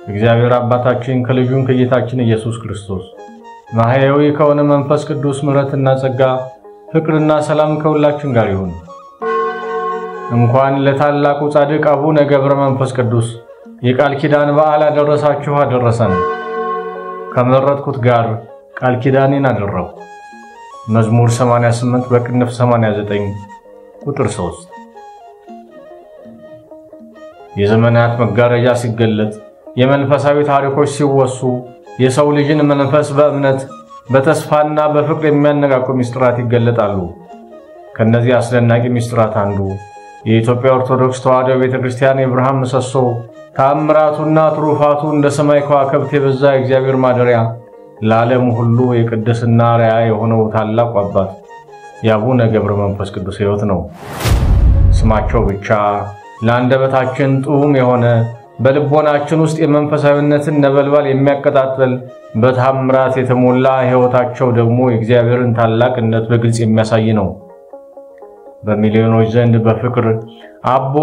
እግዚአብሔር አባታችን ከልጁም ከጌታችን ኢየሱስ ክርስቶስ ማህያዊ ከሆነ መንፈስ ቅዱስ ምሕረትና ጸጋ ፍቅርና ሰላም ከሁላችን ጋር ይሁን። እንኳን ለታላቁ ጻድቅ አቡነ ገብረ መንፈስ ቅዱስ የቃል ኪዳን በዓል አደረሳችሁ አደረሰን። ከመረጥኩት ጋር ቃል ኪዳኔን አደረኩ። መዝሙር 88 በቅንፍ 89 ቁጥር 3። የዘመናት መጋረጃ ሲገለጥ፣ የመንፈሳዊ ታሪኮች ሲወሱ፣ የሰው ልጅን መንፈስ በእምነት በተስፋና በፍቅር የሚያነቃቁ ምስጢራት ይገለጣሉ። ከነዚህ አስደናቂ ምስጢራት አንዱ የኢትዮጵያ ኦርቶዶክስ ተዋሕዶ ቤተክርስቲያን የብርሃን ምሰሶ ተአምራቱና ትሩፋቱ እንደ ሰማይ ከዋክብት የበዛ የእግዚአብሔር ማደሪያ ለዓለም ሁሉ የቅድስና አርአያ የሆነው ታላቁ አባት የአቡነ ገብረ መንፈስ ቅዱስ ሕይወት ነው። ስማቸው ብቻ ለአንደበታችን ጥዑም የሆነ፣ በልቦናችን ውስጥ የመንፈሳዊነትን ነበልባል የሚያቀጣጥል፣ በታምራት የተሞላ ሕይወታቸው ደግሞ የእግዚአብሔርን ታላቅነት በግልጽ የሚያሳይ ነው። በሚሊዮኖች ዘንድ በፍቅር አቦ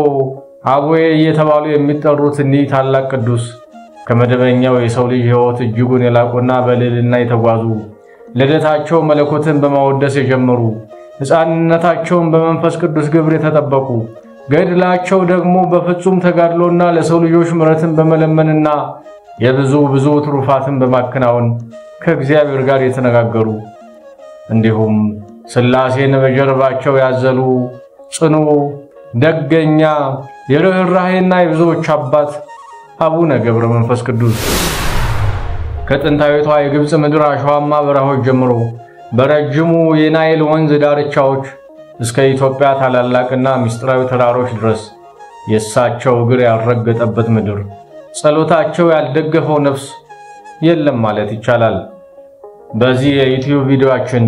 አቦዬ እየተባሉ የሚጠሩት እኒህ ታላቅ ቅዱስ ከመደበኛው የሰው ልጅ ሕይወት እጅጉን የላቁና በልዕልና የተጓዙ፣ ልደታቸው መለኮትን በማወደስ የጀመሩ፣ ሕፃንነታቸውን በመንፈስ ቅዱስ ግብር የተጠበቁ፣ ገድላቸው ደግሞ በፍጹም ተጋድሎና ለሰው ልጆች ምሕረትን በመለመንና የብዙ ብዙ ትሩፋትን በማከናወን ከእግዚአብሔር ጋር የተነጋገሩ፣ እንዲሁም ሥላሴን በጀርባቸው ያዘሉ ጽኑ ደገኛ የርኅራኄና የብዙዎች አባት አቡነ ገብረ መንፈስ ቅዱስ ከጥንታዊቷ የግብፅ ምድር አሸዋማ በረሃዎች ጀምሮ በረጅሙ የናይል ወንዝ ዳርቻዎች እስከ ኢትዮጵያ ታላላቅና ምስጢራዊ ተራሮች ድረስ የእሳቸው እግር ያልረገጠበት ምድር፣ ጸሎታቸው ያልደገፈው ነፍስ የለም ማለት ይቻላል። በዚህ የዩቲዩብ ቪዲዮአችን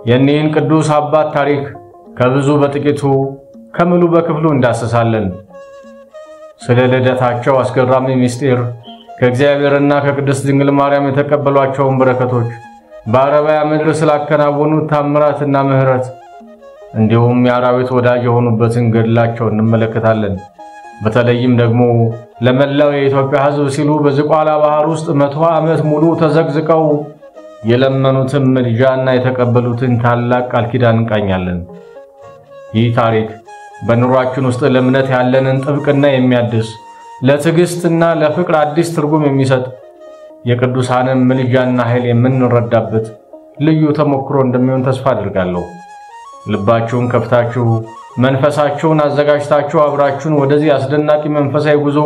የእኒህን ቅዱስ አባት ታሪክ ከብዙ በጥቂቱ ከምሉ በክፍሉ እንዳስሳለን። ስለ ልደታቸው አስገራሚ ምስጢር፣ ከእግዚአብሔርና ከቅድስት ድንግል ማርያም የተቀበሏቸውን በረከቶች፣ በአረቢያ ምድር ስላከናወኑት ታምራትና ምሕረት እንዲሁም የአራዊት ወዳጅ የሆኑበትን ገድላቸው እንመለከታለን። በተለይም ደግሞ ለመላው የኢትዮጵያ ሕዝብ ሲሉ በዝቋላ ባህር ውስጥ 100 ዓመት ሙሉ ተዘቅዝቀው የለመኑትን ምልጃና የተቀበሉትን ታላቅ ቃል ኪዳን እንቃኛለን። ይህ ታሪክ በኑሯችን ውስጥ ለእምነት ያለንን ጥብቅና የሚያድስ፣ ለትዕግስትና ለፍቅር አዲስ ትርጉም የሚሰጥ፣ የቅዱሳንን ምልጃና ኃይል የምንረዳበት ልዩ ተሞክሮ እንደሚሆን ተስፋ አድርጋለሁ። ልባችሁን ከፍታችሁ መንፈሳችሁን አዘጋጅታችሁ አብራችሁን ወደዚህ አስደናቂ መንፈሳዊ ጉዞ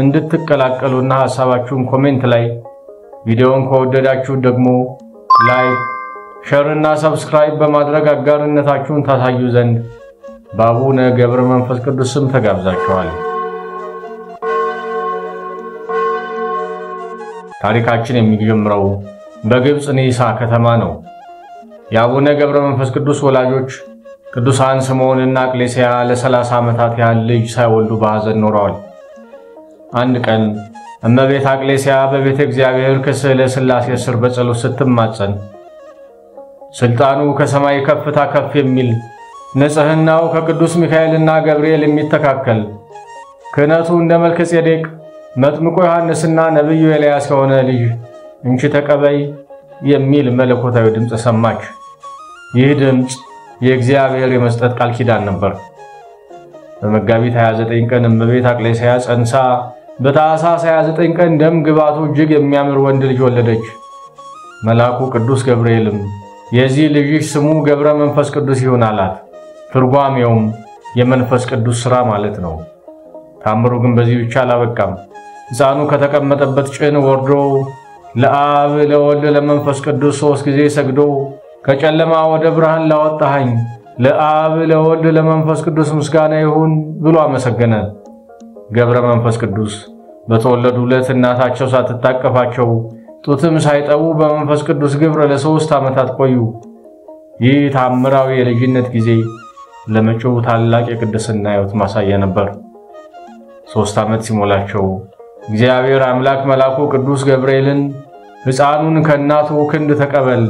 እንድትቀላቀሉና ሐሳባችሁን comment ላይ፣ ቪዲዮውን ከወደዳችሁ ደግሞ like፣ share እና subscribe በማድረግ አጋርነታችሁን ታሳዩ ዘንድ በአቡነ ገብረ መንፈስ ቅዱስ ስም ተጋብዛችኋል። ታሪካችን የሚጀምረው በግብፅ ኒሳ ከተማ ነው። የአቡነ ገብረ መንፈስ ቅዱስ ወላጆች ቅዱሳን ስምዖንና አቅሌስያ ለ30 ዓመታት ያህል ልጅ ሳይወልዱ በሐዘን ኖረዋል። አንድ ቀን እመቤት አቅሌስያ በቤተ እግዚአብሔር ከስዕለ ሥላሴ ስር በጸሎት ስትማጸን ስልጣኑ ከሰማይ ከፍታ ከፍ የሚል፣ ንጽሕናው ከቅዱስ ሚካኤልና ገብርኤል የሚተካከል፣ ክህነቱ እንደ መልከ ጼዴቅ መጥምቆ ዮሐንስና ነቢዩ ኤልያስ የሆነ ልጅ እንቺ ተቀበይ የሚል መለኮታዊ ድምፅ ሰማች። ይህ ድምፅ የእግዚአብሔር የመስጠት ቃል ኪዳን ነበር። በመጋቢት 29 ቀን እመቤት አቅሌስያ ጸንሳ በታኅሳስ 29 ቀን ደም ግባቱ እጅግ የሚያምር ወንድ ልጅ ወለደች። መልአኩ ቅዱስ ገብርኤልም የዚህ ልጅሽ ስሙ ገብረ መንፈስ ቅዱስ ይሁን አላት። ትርጓሜውም የመንፈስ ቅዱስ ሥራ ማለት ነው። ታምሩ ግን በዚህ ብቻ አላበቃም። ሕፃኑ ከተቀመጠበት ጭን ወርዶ ለአብ ለወልድ ለመንፈስ ቅዱስ 3 ጊዜ ሰግዶ ከጨለማ ወደ ብርሃን ላወጣኸኝ ለአብ ለወልድ ለመንፈስ ቅዱስ ምስጋና ይሁን ብሎ አመሰገነ። ገብረ መንፈስ ቅዱስ በተወለዱ ዕለት እናታቸው ሳትታቀፋቸው ጡትም ሳይጠቡ በመንፈስ ቅዱስ ግብር ለ3 ዓመታት ቆዩ። ይህ ታምራዊ የልጅነት ጊዜ ለመጪው ታላቅ የቅድስና ሕይወት ማሳያ ነበር። 3 ዓመት ሲሞላቸው እግዚአብሔር አምላክ መልአኩ ቅዱስ ገብርኤልን ሕፃኑን ከእናቱ ክንድ ተቀበል፣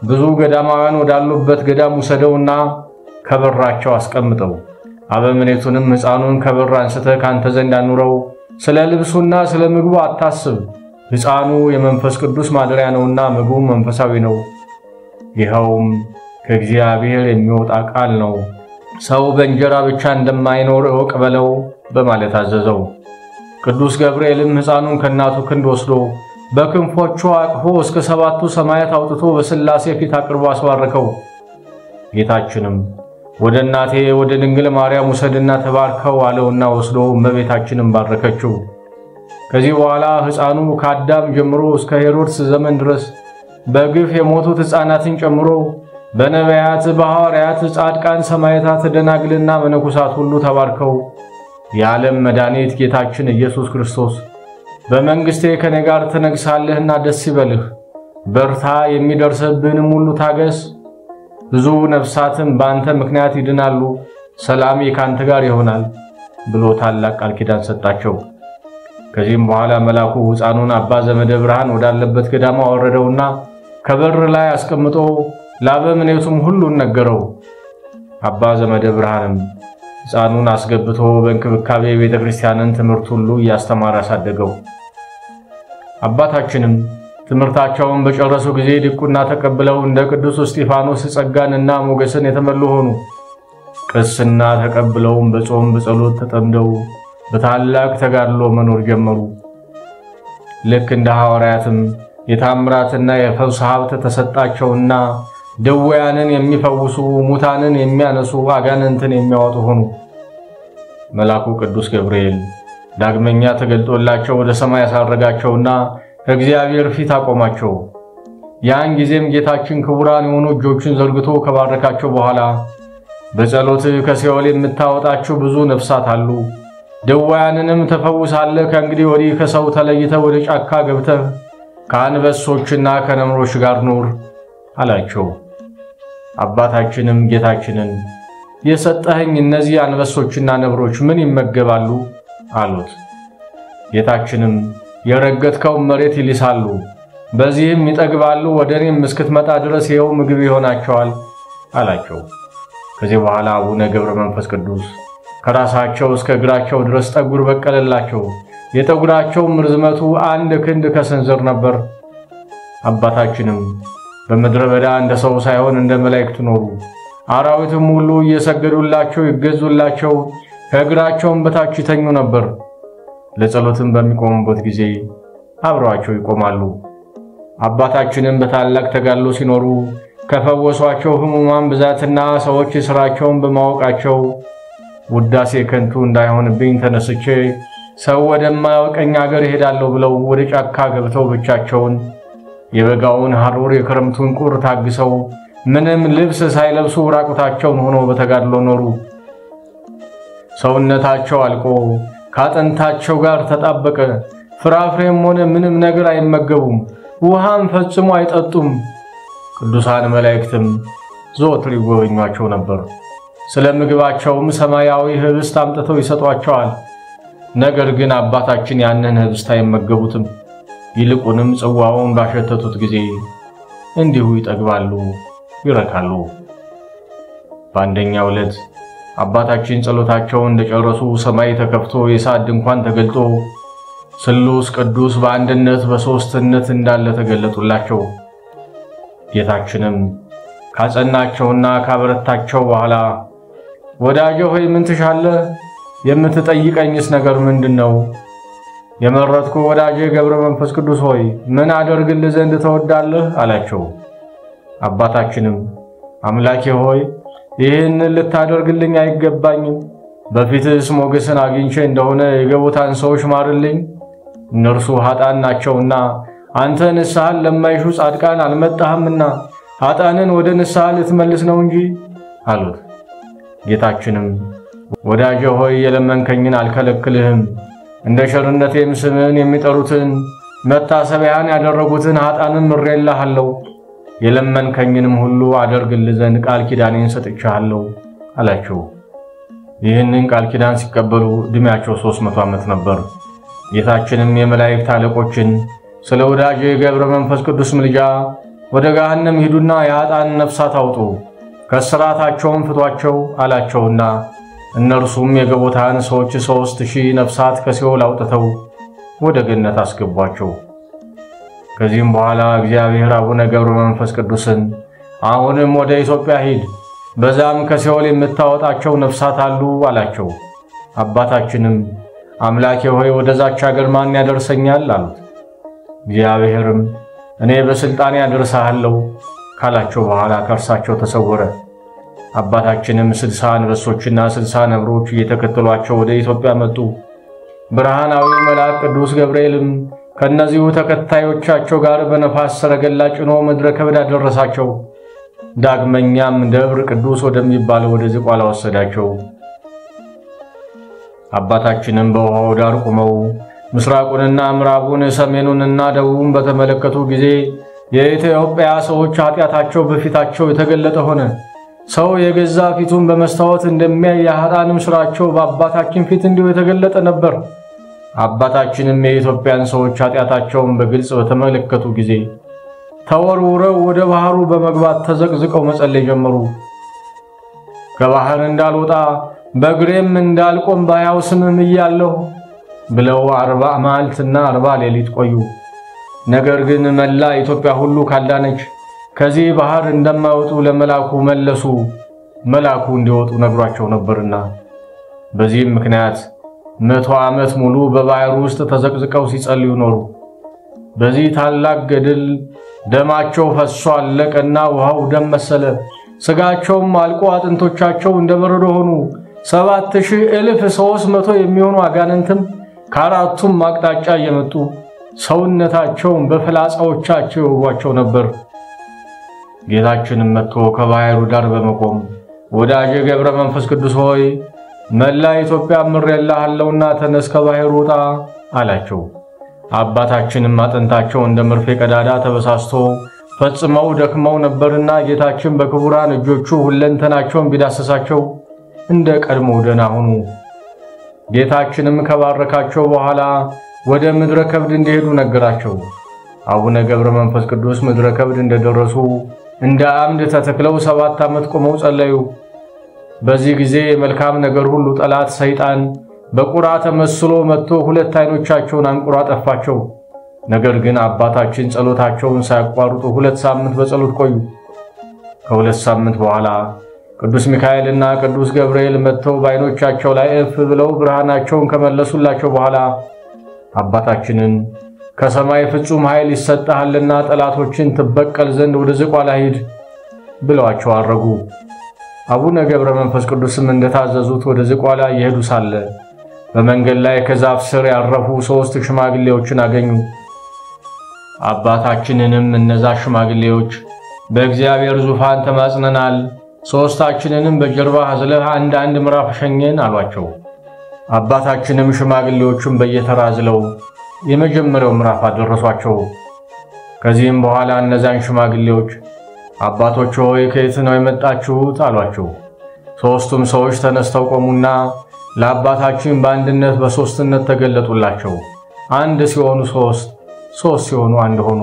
ብዙ ገዳማውያን ወዳሉበት ገዳም ውሰደውና ከበራቸው አስቀምጠው። አበምኔቱንም ሕፃኑን ከበር አንስተህ ካንተ ዘንድ አኑረው፣ ስለ ልብሱና ስለ ምግቡ አታስብ፣ ሕፃኑ የመንፈስ ቅዱስ ማደሪያ ነውና ምግቡ መንፈሳዊ ነው። ይኸውም ከእግዚአብሔር የሚወጣ ቃል ነው። ሰው በእንጀራ ብቻ እንደማይኖር እወቅ በለው በማለት አዘዘው። ቅዱስ ገብርኤልም ሕፃኑን ከእናቱ ክንድ ወስዶ በክንፎቹ አቅፎ እስከ 7ቱ ሰማያት አውጥቶ በሥላሴ ፊት አቅርቦ አስባረከው። ጌታችንም ወደ እናቴ ወደ ድንግል ማርያም ውሰድና ተባርከው አለውና ወስዶ እመቤታችንን ባረከችው። ከዚህ በኋላ ሕፃኑ ከአዳም ጀምሮ እስከ ሄሮድስ ዘመን ድረስ በግፍ የሞቱት ሕፃናትን ጨምሮ በነቢያት፣ በሐዋርያት፣ ጻድቃን፣ ሰማዕታት፣ ደናግልና መነኮሳት ሁሉ ተባርከው የዓለም መድኃኒት ጌታችን ኢየሱስ ክርስቶስ በመንግሥቴ ከኔ ጋር ትነግሳለህና ደስ ይበልህ፣ በርታ፣ የሚደርስብህንም ሁሉ ታገስ፣ ብዙ ነፍሳትም በአንተ ምክንያት ይድናሉ፣ ሰላሜ ካንተ ጋር ይሆናል ብሎ ታላቅ ቃል ኪዳን ሰጣቸው። ከዚህም በኋላ መልአኩ ሕፃኑን አባ ዘመደ ብርሃን ወዳለበት ገዳም አወረደውና ከበር ላይ አስቀምጦ ለአበምኔቱም ሁሉን ነገረው። አባ ዘመደ ብርሃንም ሕፃኑን አስገብቶ በእንክብካቤ የቤተ ክርስቲያንን ትምህርት ሁሉ እያስተማረ አሳደገው። አባታችንም ትምህርታቸውን በጨረሱ ጊዜ ዲቁና ተቀብለው እንደ ቅዱስ እስጢፋኖስ ጸጋንና ሞገስን የተመሉ ሆኑ። ቅስና ተቀብለውም በጾም በጸሎት ተጠምደው በታላቅ ተጋድሎ መኖር ጀመሩ። ልክ እንደ ሐዋርያትም የታምራትና የፈውስ ሀብት ተሰጣቸውና ደዌያንን የሚፈውሱ፣ ሙታንን የሚያነሱ፣ አጋንንትን የሚያወጡ ሆኑ። መልአኩ ቅዱስ ገብርኤል ዳግመኛ ተገልጦላቸው ወደ ሰማይ ያሳረጋቸውና ከእግዚአብሔር ፊት አቆማቸው። ያን ጊዜም ጌታችን ክቡራን የሆኑ እጆቹን ዘርግቶ ከባረካቸው በኋላ በጸሎት ከሲኦል የምታወጣቸው ብዙ ነፍሳት አሉ፣ ደዌያንንም ተፈውሳለህ። ከእንግዲህ ወዲህ ከሰው ተለይተህ ወደ ጫካ ገብተህ ከአንበሶችና ከነምሮች ጋር ኑር አላቸው። አባታችንም ጌታችንን የሰጠኸኝ እነዚህ አንበሶችና ነብሮች ምን ይመገባሉ? አሉት። ጌታችንም የረገጥከውን መሬት ይልሳሉ፣ በዚህም ይጠግባሉ፣ ወደ እኔም እስክትመጣ ድረስ ይኸው ምግብ ይሆናቸዋል አላቸው። ከዚህ በኋላ አቡነ ገብረ መንፈስ ቅዱስ ከራሳቸው እስከ እግራቸው ድረስ ጠጉር በቀለላቸው። የጠጉራቸውም ርዝመቱ 1 ክንድ ከስንዝር ነበር። አባታችንም በምድረ በዳ እንደ ሰው ሳይሆን እንደ መላእክት ኖሩ። አራዊትም ሁሉ እየሰገዱላቸው ይገዙላቸው፣ ከእግራቸውም በታች ይተኙ ነበር። ለጸሎትም በሚቆሙበት ጊዜ አብረዋቸው ይቆማሉ። አባታችንም በታላቅ ተጋድሎ ሲኖሩ ከፈወሷቸው ሕሙማን ብዛትና ሰዎች ሥራቸውን በማወቃቸው ውዳሴ ከንቱ እንዳይሆንብኝ ተነስቼ ሰው ወደማያውቀኝ አገር እሄዳለሁ ብለው ወደ ጫካ ገብተው ብቻቸውን የበጋውን ሐሩር የክረምቱን ቁር ታግሰው ምንም ልብስ ሳይለብሱ ራቁታቸውን ሆነው በተጋድሎ ኖሩ። ሰውነታቸው አልቆ ካጥንታቸው ጋር ተጣበቀ። ፍራፍሬም ሆነ ምንም ነገር አይመገቡም፣ ውሃም ፈጽሞ አይጠጡም። ቅዱሳን መላእክትም ዘወትር ይጎበኟቸው ነበር። ስለ ምግባቸውም ሰማያዊ ህብስት አምጥተው ይሰጧቸዋል። ነገር ግን አባታችን ያንን ህብስት አይመገቡትም። ይልቁንም ጽዋውን ባሸተቱት ጊዜ እንዲሁ ይጠግባሉ፣ ይረካሉ። በአንደኛው ዕለት አባታችን ጸሎታቸውን እንደጨረሱ ሰማይ ተከፍቶ የእሳት ድንኳን ተገልጦ ስሉስ ቅዱስ በአንድነት በሦስትነት እንዳለ ተገለጡላቸው። ጌታችንም ካጸናቸውና ካበረታቸው በኋላ ወዳጄ ሆይ ምን ትሻለህ? የምትጠይቀኝስ ነገር ምንድን ነው? የመረጥኩ ወዳጄ ገብረ መንፈስ ቅዱስ ሆይ ምን አደርግልህ ዘንድ ትወዳለህ? አላቸው። አባታችንም አምላኬ ሆይ ይህን ልታደርግልኝ አይገባኝም። በፊትስ ሞገስን አግኝቼ እንደሆነ የገቦታን ሰዎች ማርልኝ፣ እነርሱ ኃጥአን ናቸውና አንተ ንስሐን ለማይሹ ጻድቃን አልመጣህምና ኃጥአንን ወደ ንስሐ ልትመልስ ነው እንጂ አሉት። ጌታችንም ወዳጄ ሆይ የለመንከኝን አልከለክልህም፣ እንደ ቸርነቴም ስምህን የሚጠሩትን መታሰቢያን ያደረጉትን ኃጥአንን ምሬልሃለሁ፣ የለመንከኝንም ሁሉ አደርግልህ ዘንድ ቃል ኪዳኔን ሰጥቼሃለሁ አላቸው። ይህንን ቃል ኪዳን ሲቀበሉ ዕድሜያቸው 300 ዓመት ነበር። ጌታችንም የመላእክት አለቆችን ስለ ወዳጄ ገብረ መንፈስ ቅዱስ ምልጃ ወደ ገሃነም ሂዱና የኃጥአን ነፍሳት አውጡ፣ ከእስራታቸውም ፍቷቸው አላቸውና እነርሱም የገቦታን ሰዎች 3000 ነፍሳት ከሲኦል አውጥተው ወደ ገነት አስገቧቸው። ከዚህም በኋላ እግዚአብሔር አቡነ ገብረ መንፈስ ቅዱስን አሁንም ወደ ኢትዮጵያ ሂድ፣ በዛም ከሲኦል የምታወጣቸው ነፍሳት አሉ አላቸው። አባታችንም አምላኬ ሆይ ወደዛች አገር ማን ያደርሰኛል አሉት። እግዚአብሔርም እኔ በስልጣኔ ያደርሳለሁ ካላቸው በኋላ ከእርሳቸው ተሰወረ። አባታችንም 60 አንበሶችና 60 ነብሮች እየተከተሏቸው ወደ ኢትዮጵያ መጡ። ብርሃናዊ መልአክ ቅዱስ ገብርኤልም ከነዚሁ ተከታዮቻቸው ጋር በነፋስ ሰረገላ ጭኖ ምድረ ከብድ አደረሳቸው። ዳግመኛም ደብር ቅዱስ ወደሚባለው ወደ ዝቋላ ወሰዳቸው። አባታችንም በውሃው ዳር ቆመው ምስራቁንና ምዕራቡን ሰሜኑንና ደቡቡን በተመለከቱ ጊዜ የኢትዮጵያ ሰዎች ኃጢአታቸው በፊታቸው የተገለጠ ሆነ። ሰው የገዛ ፊቱን በመስታወት እንደሚያይ የኃጥአንም ሥራቸው በአባታችን ፊት እንዲሁ የተገለጠ ነበር። አባታችንም የኢትዮጵያን ሰዎች ኃጢአታቸውን በግልጽ በተመለከቱ ጊዜ ተወርውረው ወደ ባህሩ በመግባት ተዘቅዝቀው መጸለይ ጀመሩ። ከባህር እንዳልወጣ በእግሬም እንዳልቆም በሕያው ስምህ ምያለሁ ብለው 40 መዓልትና 40 ሌሊት ቆዩ። ነገር ግን መላ ኢትዮጵያ ሁሉ ካልዳነች ከዚህ ባህር እንደማይወጡ ለመላኩ መለሱ። መላኩ እንዲወጡ ነግሯቸው ነበርና በዚህም ምክንያት 100 ዓመት ሙሉ በባህር ውስጥ ተዘቅዝቀው ሲጸልዩ ኖሩ። በዚህ ታላቅ ገድል ደማቸው ፈሶ አለቀና ውሃው ደም መሰለ። ስጋቸውም አልቆ አጥንቶቻቸው እንደ በረዶ ሆኑ። 7300 የሚሆኑ አጋንንትም ከአራቱም አቅጣጫ እየመጡ ሰውነታቸውን በፍላጻዎቻቸው ይወጓቸው ነበር። ጌታችንም መጥቶ ከባህሩ ዳር በመቆም ወዳጄ ገብረ መንፈስ ቅዱስ ሆይ መላ ኢትዮጵያ ምሬልሃለሁና ተነስ፣ ከባህሩ ውጣ አላቸው። አባታችንም አጥንታቸው እንደ መርፌ ቀዳዳ ተበሳስቶ ፈጽመው ደክመው ነበርና ጌታችን በክቡራን እጆቹ ሁለንተናቸውን ቢዳሰሳቸው እንደ ቀድሞ ደህና ሆኑ። ጌታችንም ከባረካቸው በኋላ ወደ ምድረ ከብድ እንዲሄዱ ነገራቸው። አቡነ ገብረ መንፈስ ቅዱስ ምድረ ከብድ እንደደረሱ እንደ አምድ ተተክለው 7 ዓመት ቆመው ጸለዩ። በዚህ ጊዜ መልካም ነገር ሁሉ ጠላት ሰይጣን በቁራ ተመስሎ መጥቶ 2 ዓይኖቻቸውን አንቁሮ አጠፋቸው። ነገር ግን አባታችን ጸሎታቸውን ሳያቋርጡ 2 ሳምንት በጸሎት ቆዩ። ከ2 ሳምንት በኋላ ቅዱስ ሚካኤልና ቅዱስ ገብርኤል መጥተው በዓይኖቻቸው ላይ እፍ ብለው ብርሃናቸውን ከመለሱላቸው በኋላ አባታችንን ከሰማይ ፍጹም ኃይል ይሰጥሃልና ጠላቶችን ትበቀል ዘንድ ወደ ዝቋላ ሂድ ብለዋቸው አረጉ። አቡነ ገብረ መንፈስ ቅዱስም እንደታዘዙት ወደ ዝቋላ እየሄዱ ሳለ በመንገድ ላይ ከዛፍ ስር ያረፉ 3 ሽማግሌዎችን አገኙ። አባታችንንም እነዛ ሽማግሌዎች በእግዚአብሔር ዙፋን ተማጽነናል፣ 3ታችንንም በጀርባ አዝለህ አንድ አንድ ምዕራፍ ሸኘን አሏቸው። አባታችንም ሽማግሌዎቹን በየተራ አዝለው የመጀመሪያው ምዕራፍ አደረሷቸው። ከዚህም በኋላ እነዛን ሽማግሌዎች አባቶች ሆይ ከየት ነው የመጣችሁት አሏቸው። 3ቱም ሰዎች ተነስተው ቆሙና ለአባታችን በአንድነት በሶስትነት ተገለጡላቸው። አንድ ሲሆኑ 3፣ 3 ሲሆኑ 1 ሆኑ።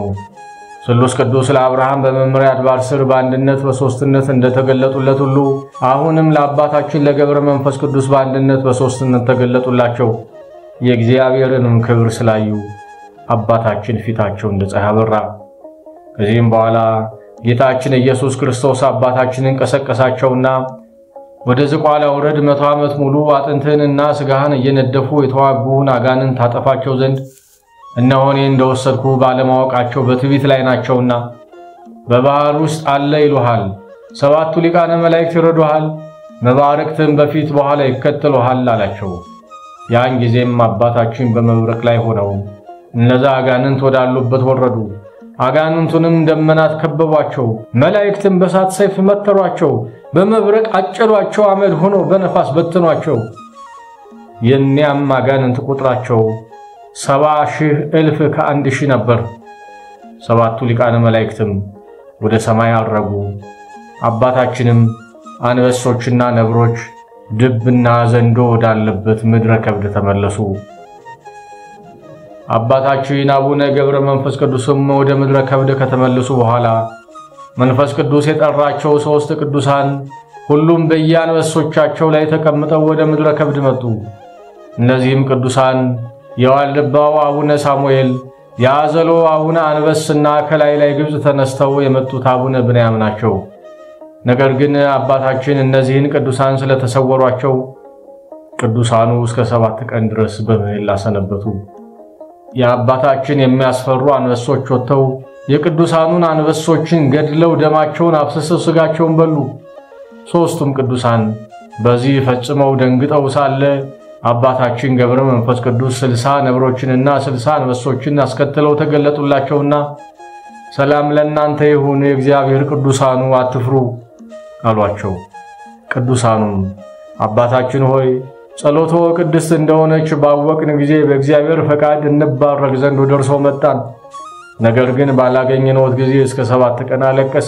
ስሉስ ቅዱስ ለአብርሃም በመምሪያ አድባር ስር በአንድነት በሶስትነት እንደተገለጡለት ሁሉ አሁንም ለአባታችን ለገብረ መንፈስ ቅዱስ በአንድነት በሶስትነት ተገለጡላቸው። የእግዚአብሔርንም ክብር ስላዩ አባታችን ፊታቸው እንደ ፀሐይ አበራ። ከዚህም በኋላ ጌታችን ኢየሱስ ክርስቶስ አባታችንን ቀሰቀሳቸውና ወደ ዝቋላ ውረድ፣ 100 ዓመት ሙሉ አጥንትህንና ስጋህን እየነደፉ የተዋጉህን አጋንንት ታጠፋቸው ዘንድ እነሆ እኔ እንደወሰድኩ ባለማወቃቸው በትዕቢት ላይ ናቸውና በባህር ውስጥ አለ ይሉሃል። 7ቱ ሊቃነ መላእክት ይረዱሃል፣ መባርክትም በፊት በኋላ ይከተሉሃል አላቸው። ያን ጊዜም አባታችን በመብረቅ ላይ ሆነው እነዛ አጋንንት ወዳሉበት ወረዱ። አጋንንቱንም ደመናት ከበቧቸው፣ መላእክትም በሳት ሰይፍ መተሯቸው፣ በመብረቅ አጨዷቸው፣ አመድ ሆኖ በነፋስ በተኗቸው። የኒያም አጋንንት ቁጥራቸው 70,000 እልፍ ከ1000 ነበር። 7ቱ ሊቃነ መላእክትም ወደ ሰማይ አረጉ። አባታችንም አንበሶችና ነብሮች ድብና ዘንዶ ወዳለበት ምድረ ከብድ ተመለሱ። አባታችን አቡነ ገብረ መንፈስ ቅዱስም ወደ ምድረ ከብድ ከተመለሱ በኋላ መንፈስ ቅዱስ የጠራቸው 3 ቅዱሳን ሁሉም በየአንበሶቻቸው ላይ ተቀምጠው ወደ ምድረ ከብድ መጡ። እነዚህም ቅዱሳን የዋልድባው አቡነ ሳሙኤል፣ የአዘሎ አቡነ አንበስና ከላይ ላይ ግብጽ ተነስተው የመጡት አቡነ ብንያም ናቸው። ነገር ግን አባታችን እነዚህን ቅዱሳን ስለተሰወሯቸው ቅዱሳኑ እስከ 7 ቀን ድረስ በምህላ ሰነበቱ። የአባታችን የሚያስፈሩ አንበሶች ወጥተው የቅዱሳኑን አንበሶችን ገድለው ደማቸውን አፍስሰው ስጋቸውን በሉ። 3ቱም ቅዱሳን በዚህ ፈጽመው ደንግጠው ሳለ አባታችን ገብረ መንፈስ ቅዱስ 60 ነብሮችንና 60 አንበሶችን አስከትለው ተገለጡላቸውና ሰላም ለእናንተ ይሁን፣ የእግዚአብሔር ቅዱሳኑ አትፍሩ አሏቸው። ቅዱሳኑም አባታችን ሆይ ጸሎቶ ቅድስት እንደሆነች ባወቅን ጊዜ በእግዚአብሔር ፈቃድ እንባረክ ዘንድ ወደ እርሶ መጣን። ነገር ግን ባላገኘነዎት ጊዜ እስከ 7 ቀን አለቀስ።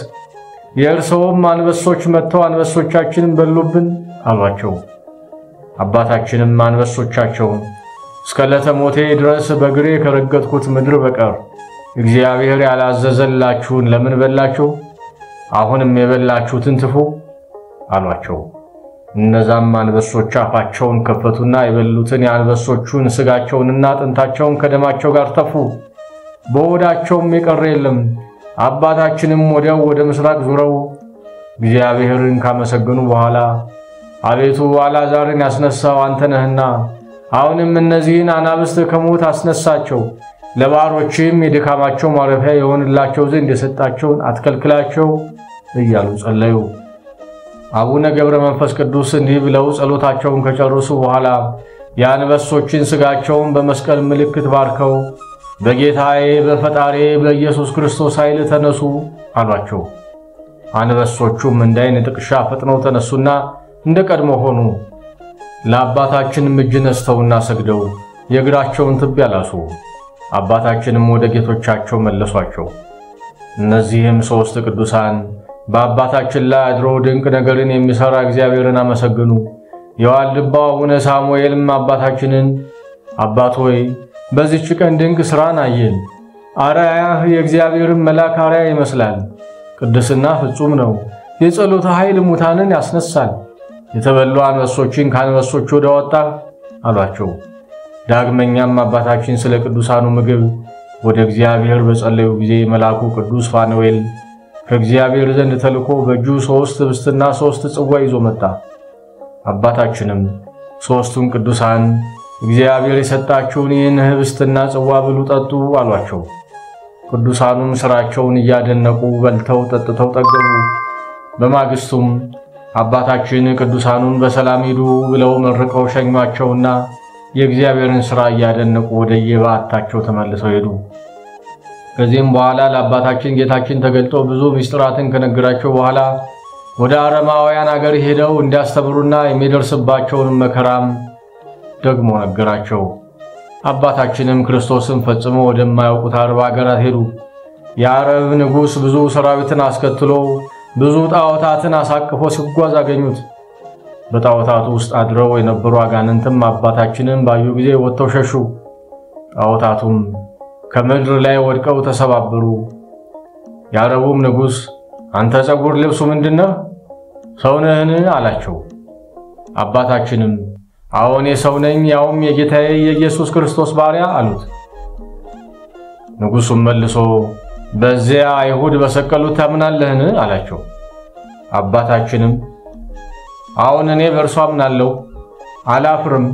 የእርሶም አንበሶች መጥተው አንበሶቻችንን በሉብን አሏቸው። አባታችንም አንበሶቻቸውን እስከ ዕለተ ሞቴ ድረስ በእግሬ ከረገጥኩት ምድር በቀር እግዚአብሔር ያላዘዘላችሁን ለምን በላችሁ? አሁንም የበላችሁትን ትፉ አሏቸው። እነዛም አንበሶች አፋቸውን ከፈቱና የበሉትን የአንበሶቹን ስጋቸውንና አጥንታቸውን ከደማቸው ጋር ተፉ። በሆዳቸውም የቀረ የለም። አባታችንም ወዲያው ወደ ምስራቅ ዙረው እግዚአብሔርን ካመሰገኑ በኋላ አቤቱ አልዓዛርን ያስነሳው አንተ ነህና አሁንም እነዚህን አናብስት ከሞት አስነሳቸው፣ ለባሮችም የድካማቸው ማረፊያ የሆንላቸው ዘንድ የሰጣቸውን አትከልክላቸው እያሉ ጸለዩ። አቡነ ገብረ መንፈስ ቅዱስ እንዲህ ብለው ጸሎታቸውን ከጨረሱ በኋላ የአንበሶችን ስጋቸውን በመስቀል ምልክት ባርከው በጌታዬ በፈጣሬ በኢየሱስ ክርስቶስ ኃይል ተነሱ አሏቸው። አንበሶቹም እንደ ዓይን ጥቅሻ ፈጥነው ተነሱና እንደ ቀድሞ ሆኑ። ለአባታችንም እጅ ነስተውና ሰግደው የእግራቸውን ትቢያ ላሱ። አባታችንም ወደ ጌቶቻቸው መለሷቸው። እነዚህም 3 ቅዱሳን በአባታችን ላይ አድሮ ድንቅ ነገርን የሚሰራ እግዚአብሔርን አመሰግኑ። የዋልድባው አቡነ ሳሙኤልም አባታችንን አባት ሆይ በዚህች ቀን ድንቅ ሥራን አየን። አርአያህ የእግዚአብሔርን መልአክ አርአያ ይመስላል። ቅድስና ፍጹም ነው። የጸሎት ኃይል ሙታንን ያስነሳል። የተበሉ አንበሶችን ከአንበሶች ወደ ወጣ አሏቸው። ዳግመኛም አባታችን ስለ ቅዱሳኑ ምግብ ወደ እግዚአብሔር በጸለዩ ጊዜ መልአኩ ቅዱስ ፋኑኤል ከእግዚአብሔር ዘንድ ተልኮ በእጁ 3 ህብስትና 3 ጽዋ ይዞ መጣ። አባታችንም 3ቱን ቅዱሳን እግዚአብሔር የሰጣችሁን ይህን ህብስትና ጽዋ ብሉ፣ ጠጡ አሏቸው። ቅዱሳኑም ስራቸውን እያደነቁ በልተው ጠጥተው ጠገቡ። በማግስቱም አባታችን ቅዱሳኑን በሰላም ሂዱ ብለው መርቀው ሸኟቸውና የእግዚአብሔርን ሥራ እያደነቁ ወደ የበዓታቸው ተመልሰው ሄዱ። ከዚህም በኋላ ለአባታችን ጌታችን ተገልጦ ብዙ ምስጢራትን ከነገራቸው በኋላ ወደ አረማውያን አገር ሄደው እንዲያስተምሩና የሚደርስባቸውን መከራም ደግሞ ነገራቸው። አባታችንም ክርስቶስን ፈጽሞ ወደማያውቁት አረብ አገራት ሄዱ። የአረብ ንጉሥ ብዙ ሰራዊትን አስከትሎ ብዙ ጣዖታትን አሳቅፎ ሲጓዝ አገኙት። በጣዖታቱ ውስጥ አድረው የነበሩ አጋንንትም አባታችንን ባዩ ጊዜ ወጥተው ሸሹ። ጣዖታቱም ከምድር ላይ ወድቀው ተሰባበሩ። የአረቡም ንጉሥ አንተ ፀጉር ልብሱ ምንድነው? ሰው ነህን? አላቸው። አባታችንም አዎን የሰው ነኝ፣ ያውም የጌታዬ የኢየሱስ ክርስቶስ ባሪያ አሉት። ንጉሡም መልሶ በዚያ አይሁድ በሰቀሉት ታምናለህን? አላቸው። አባታችንም አዎን እኔ በእርሱ አምናለሁ፣ አላፍርም።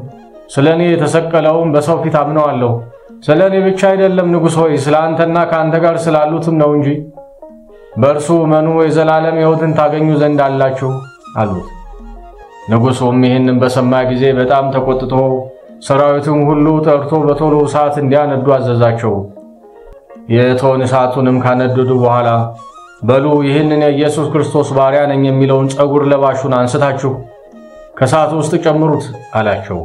ስለኔ የተሰቀለውን በሰው ፊት አምነዋለሁ። ስለኔ ብቻ አይደለም ንጉሥ ሆይ፣ ስለ አንተና ከአንተ ጋር ስላሉትም ነው እንጂ። በእርሱ እመኑ የዘላለም ሕይወትን ታገኙ ዘንድ አላችሁ አሉት። ንጉሡም ይህንን በሰማ ጊዜ በጣም ተቆጥቶ ሰራዊቱን ሁሉ ጠርቶ በቶሎ እሳት እንዲያነዱ አዘዛቸው። የእቶን እሳቱንም ካነደዱ በኋላ በሉ ይህንን የኢየሱስ ክርስቶስ ባሪያ ነኝ የሚለውን ፀጉር ለባሹን አንስታችሁ ከእሳቱ ውስጥ ጨምሩት አላቸው።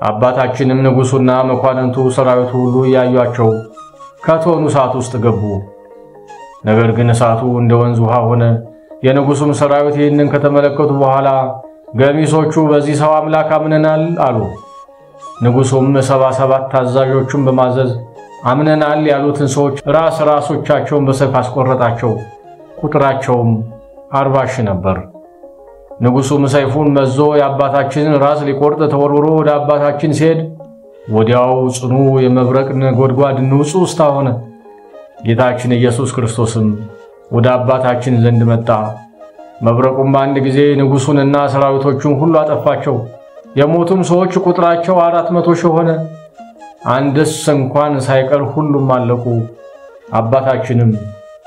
አባታችንም ንጉሡና መኳንንቱ ሰራዊቱ ሁሉ እያዩአቸው ከእቶኑ እሳት ውስጥ ገቡ። ነገር ግን እሳቱ እንደ ወንዝ ውሃ ሆነ። የንጉሡም ሰራዊት ይህንን ከተመለከቱ በኋላ ገሚሶቹ በዚህ ሰው አምላክ አምነናል አሉ። ንጉሡም 77 ታዛዦቹን በማዘዝ አምነናል ያሉትን ሰዎች ራስ ራሶቻቸውን በሰይፍ አስቆረጣቸው። ቁጥራቸውም 40,000 ነበር። ንጉሡም ሰይፉን መዞ የአባታችንን ራስ ሊቆርጥ ተወርውሮ ወደ አባታችን ሲሄድ ወዲያው ጽኑ የመብረቅ ነጎድጓድ ንጹሕታ ሆነ። ጌታችን ኢየሱስ ክርስቶስም ወደ አባታችን ዘንድ መጣ። መብረቁም በአንድ ጊዜ ንጉሡንና ሰራዊቶቹን ሁሉ አጠፋቸው። የሞቱም ሰዎች ቁጥራቸው 400,000 ሆነ። አንድስ እንኳን ሳይቀር ሁሉም አለቁ። አባታችንም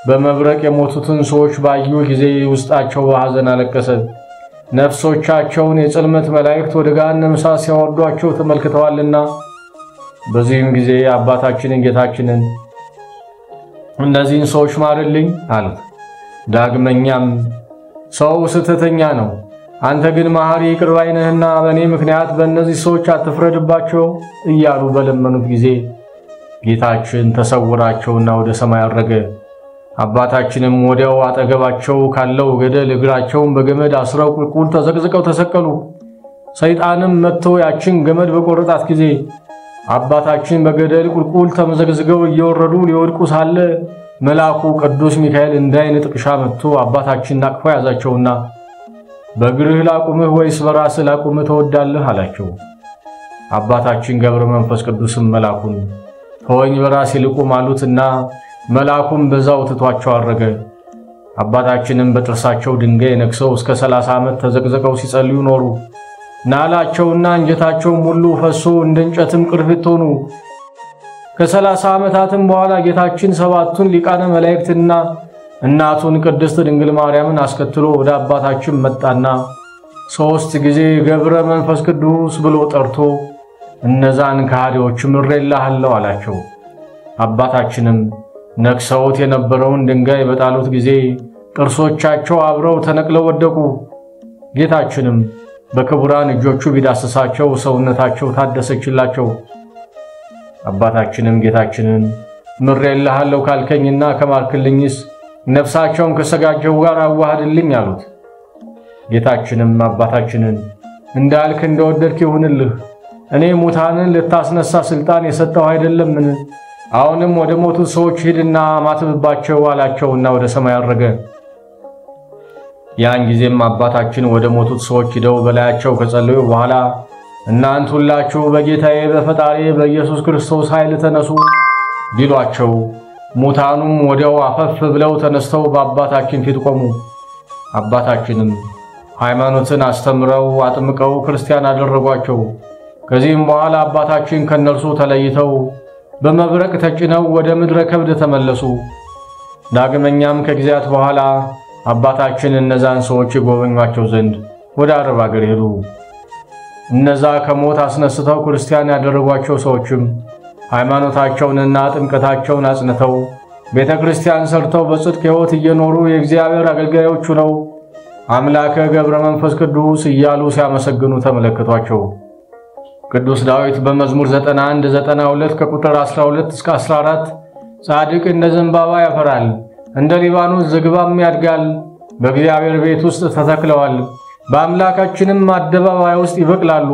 በመብረቅ የሞቱትን ሰዎች ባዩ ጊዜ ውስጣቸው በሐዘን አለቀሰ። ነፍሶቻቸውን የጽልመት መላእክት ወደ ገሃነመ እሳት ሲያወርዷቸው ተመልክተዋልና። በዚህም ጊዜ አባታችንን ጌታችንን እነዚህን ሰዎች ማርልኝ አሉት። ዳግመኛም ሰው ስህተተኛ ነው፣ አንተ ግን መሐሪ ይቅር ባይ ነህና በእኔ ምክንያት በእነዚህ ሰዎች አትፍረድባቸው እያሉ በለመኑት ጊዜ ጌታችን ተሰውራቸውና ወደ ሰማይ አረገ። አባታችንም ወዲያው አጠገባቸው ካለው ገደል እግራቸውን በገመድ አስረው ቁልቁል ተዘቅዝቀው ተሰቀሉ። ሰይጣንም መጥቶ ያችን ገመድ በቆረጣት ጊዜ አባታችን በገደል ቁልቁል ተመዘግዝገው እየወረዱ ሊወድቁ ሳለ መልአኩ ቅዱስ ሚካኤል እንደ ዓይን ጥቅሻ መጥቶ አባታችንን አቅፎ ያዛቸውና በእግርህ ላቁምህ ወይስ በራስህ ላቁምህ ትወዳለህ? አላቸው። አባታችን ገብረ መንፈስ ቅዱስም መልአኩን ተወኝ በራሴ ልቁም አሉትና መልአኩም በዛው ትቷቸው አረገ። አባታችንም በጥርሳቸው ድንጋይ ነክሰው እስከ 30 ዓመት ተዘቅዝቀው ሲጸልዩ ኖሩ። ናላቸውና እንጀታቸውም ሁሉ ፈሶ እንደ እንጨትም ቅርፊት ሆኑ። ከ30 ዓመታትም በኋላ ጌታችን 7ቱን ሊቃነ መላእክትና እናቱን ቅድስት ድንግል ማርያምን አስከትሎ ወደ አባታችን መጣና 3 ጊዜ ገብረ መንፈስ ቅዱስ ብሎ ጠርቶ እነዛን ከሃዲዎች ምሬልሃለሁ አላቸው። አባታችንም ነክሰውት የነበረውን ድንጋይ በጣሉት ጊዜ ጥርሶቻቸው አብረው ተነቅለው ወደቁ። ጌታችንም በክቡራን እጆቹ ቢዳስሳቸው ሰውነታቸው ታደሰችላቸው። አባታችንም ጌታችንን ምሬልሃለሁ ካልከኝና ከማርክልኝስ ነፍሳቸውን ከሥጋቸው ጋር አዋህድልኝ አሉት። ጌታችንም አባታችንን እንዳልክ እንደወደድክ ይሁንልህ፣ እኔ ሙታንን ልታስነሳ ስልጣን የሰጠው አይደለምን? አሁንም ወደ ሞቱት ሰዎች ሂድና ማትብባቸው አላቸውና ወደ ሰማይ አረገ። ያን ጊዜም አባታችን ወደ ሞቱት ሰዎች ሂደው በላያቸው ከጸለዩ በኋላ እናንተ ሁላችሁ በጌታዬ በፈጣሪ በኢየሱስ ክርስቶስ ኃይል ተነሱ ቢሏቸው ሙታኑም ወዲያው አፈፍ ብለው ተነስተው በአባታችን ፊት ቆሙ። አባታችንም ሃይማኖትን አስተምረው አጥምቀው ክርስቲያን አደረጓቸው። ከዚህም በኋላ አባታችን ከነርሱ ተለይተው በመብረቅ ተጭነው ወደ ምድረ ከብድ ተመለሱ። ዳግመኛም ከጊዜያት በኋላ አባታችን እነዛን ሰዎች ይጎበኟቸው ዘንድ ወደ አረብ አገር ሄዱ። እነዛ ከሞት አስነስተው ክርስቲያን ያደረጓቸው ሰዎችም ሃይማኖታቸውንና ጥምቀታቸውን አጽንተው ቤተክርስቲያን ሰርተው በጽድቅ ሕይወት እየኖሩ የእግዚአብሔር አገልጋዮች ሆነው አምላከ ገብረ መንፈስ ቅዱስ እያሉ ሲያመሰግኑ ተመለከቷቸው። ቅዱስ ዳዊት በመዝሙር 91 92 ከቁጥር 12 እስከ 14 ጻድቅ እንደ ዘንባባ ያፈራል፣ እንደ ሊባኖስ ዝግባም ያድጋል፣ በእግዚአብሔር ቤት ውስጥ ተተክለዋል፣ በአምላካችንም አደባባይ ውስጥ ይበቅላሉ።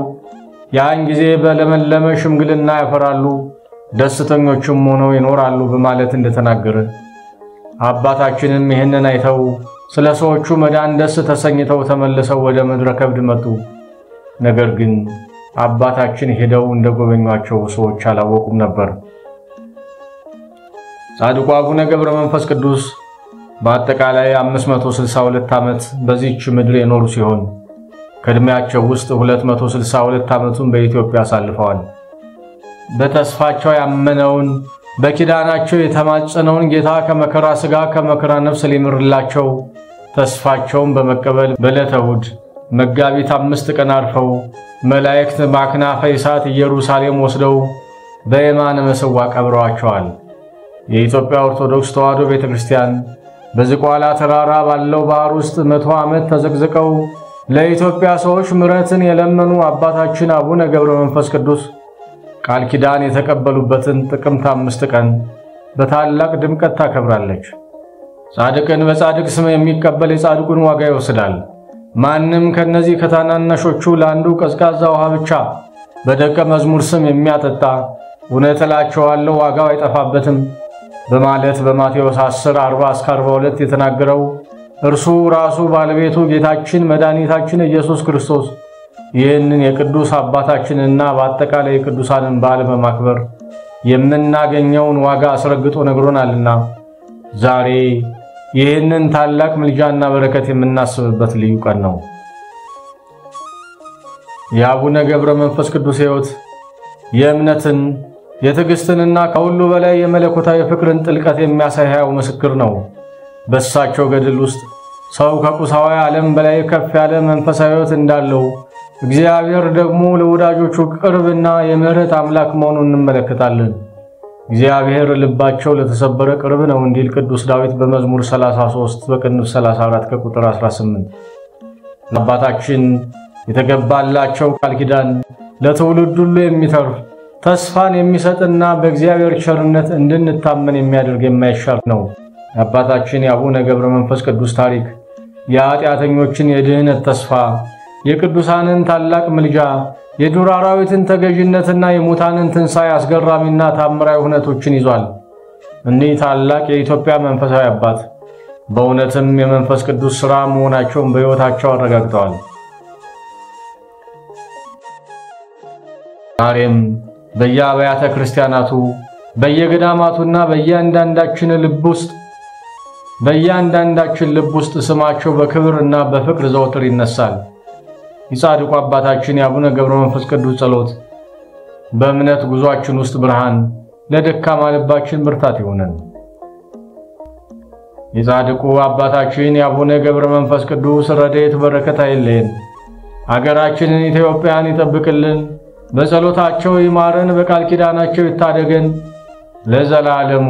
ያን ጊዜ በለመለመ ሽምግልና ያፈራሉ፣ ደስተኞችም ሆነው ይኖራሉ በማለት እንደተናገረ አባታችንም ይህንን አይተው ስለ ሰዎቹ መዳን ደስ ተሰኝተው ተመልሰው ወደ ምድረ ከብድ መጡ። ነገር ግን አባታችን ሄደው እንደጎበኟቸው ሰዎች አላወቁም ነበር። ጻድቁ አቡነ ገብረ መንፈስ ቅዱስ በአጠቃላይ 562 ዓመት በዚህች ምድር የኖሩ ሲሆን ከእድሜያቸው ውስጥ 262 ዓመቱን በኢትዮጵያ አሳልፈዋል። በተስፋቸው ያመነውን በኪዳናቸው የተማጸነውን ጌታ ከመከራ ሥጋ ከመከራ ነፍስ ሊምርላቸው ተስፋቸውን በመቀበል በዕለተ እሑድ መጋቢት 5 ቀን አርፈው መላእክት በአክናፈ እሳት ኢየሩሳሌም ወስደው በየማነ መሰዋ ቀብረዋቸዋል። የኢትዮጵያ ኦርቶዶክስ ተዋሕዶ ቤተክርስቲያን በዝቋላ ተራራ ባለው ባህር ውስጥ 100 ዓመት ተዘቅዝቀው ለኢትዮጵያ ሰዎች ምሕረትን የለመኑ አባታችን አቡነ ገብረ መንፈስ ቅዱስ ቃል ኪዳን የተቀበሉበትን ጥቅምት 5 ቀን በታላቅ ድምቀት ታከብራለች። ጻድቅን በጻድቅ ስም የሚቀበል የጻድቁን ዋጋ ይወስዳል። ማንም ከነዚህ ከታናናሾቹ ለአንዱ ቀዝቃዛ ውሃ ብቻ በደቀ መዝሙር ስም የሚያጠጣ እውነት እላቸዋለሁ ዋጋው አይጠፋበትም። በማለት በማቴዎስ 10:40-42 የተናገረው እርሱ ራሱ ባለቤቱ ጌታችን መድኃኒታችን ኢየሱስ ክርስቶስ ይህንን የቅዱስ አባታችንና በአጠቃላይ የቅዱሳንን በዓል በማክበር የምናገኘውን ዋጋ አስረግጦ ነግሮናልና ዛሬ ይህንን ታላቅ ምልጃና በረከት የምናስብበት ልዩ ቀን ነው። የአቡነ ገብረ መንፈስ ቅዱስ ሕይወት የእምነትን የትዕግስትንና ከሁሉ በላይ የመለኮታዊ ፍቅርን ጥልቀት የሚያሳይ ሕያው ምስክር ነው። በእሳቸው ገድል ውስጥ ሰው ከቁሳዊ ዓለም በላይ ከፍ ያለ መንፈሳዊ ሕይወት እንዳለው፣ እግዚአብሔር ደግሞ ለወዳጆቹ ቅርብና የምሕረት አምላክ መሆኑን እንመለከታለን። እግዚአብሔር ልባቸው ለተሰበረ ቅርብ ነው እንዲል ቅዱስ ዳዊት በመዝሙር 33 በቅንፍ 34 ከቁጥር 18። አባታችን የተገባላቸው ቃል ኪዳን ለትውልድ ሁሉ የሚተርፍ ተስፋን የሚሰጥና በእግዚአብሔር ቸርነት እንድንታመን የሚያደርግ የማይሻር ነው። አባታችን የአቡነ ገብረ መንፈስ ቅዱስ ታሪክ የኃጢአተኞችን የድህነት ተስፋ፣ የቅዱሳንን ታላቅ ምልጃ፣ የዱር አራዊትን ተገዥነትና የሙታንን ትንሣኤ አስገራሚና ታምራዊ ሁነቶችን ይዟል። እኒህ ታላቅ የኢትዮጵያ መንፈሳዊ አባት በእውነትም የመንፈስ ቅዱስ ሥራ መሆናቸውን በሕይወታቸው አረጋግጠዋል። ዛሬም በየአብያተ ክርስቲያናቱ በየገዳማቱና በእያንዳንዳችን ልብ ውስጥ ስማቸው በክብርና በፍቅር ዘወትር ይነሳል። የጻድቁ አባታችን የአቡነ ገብረ መንፈስ ቅዱስ ጸሎት በእምነት ጉዟችን ውስጥ ብርሃን፣ ለደካማ ልባችን ብርታት ይሆነን። የጻድቁ አባታችን የአቡነ ገብረ መንፈስ ቅዱስ ረድኤት በረከት አይለየን። አገራችንን ኢትዮጵያን ይጠብቅልን። በጸሎታቸው ይማረን፣ በቃል ኪዳናቸው ይታደገን ለዘላለሙ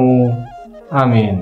አሜን።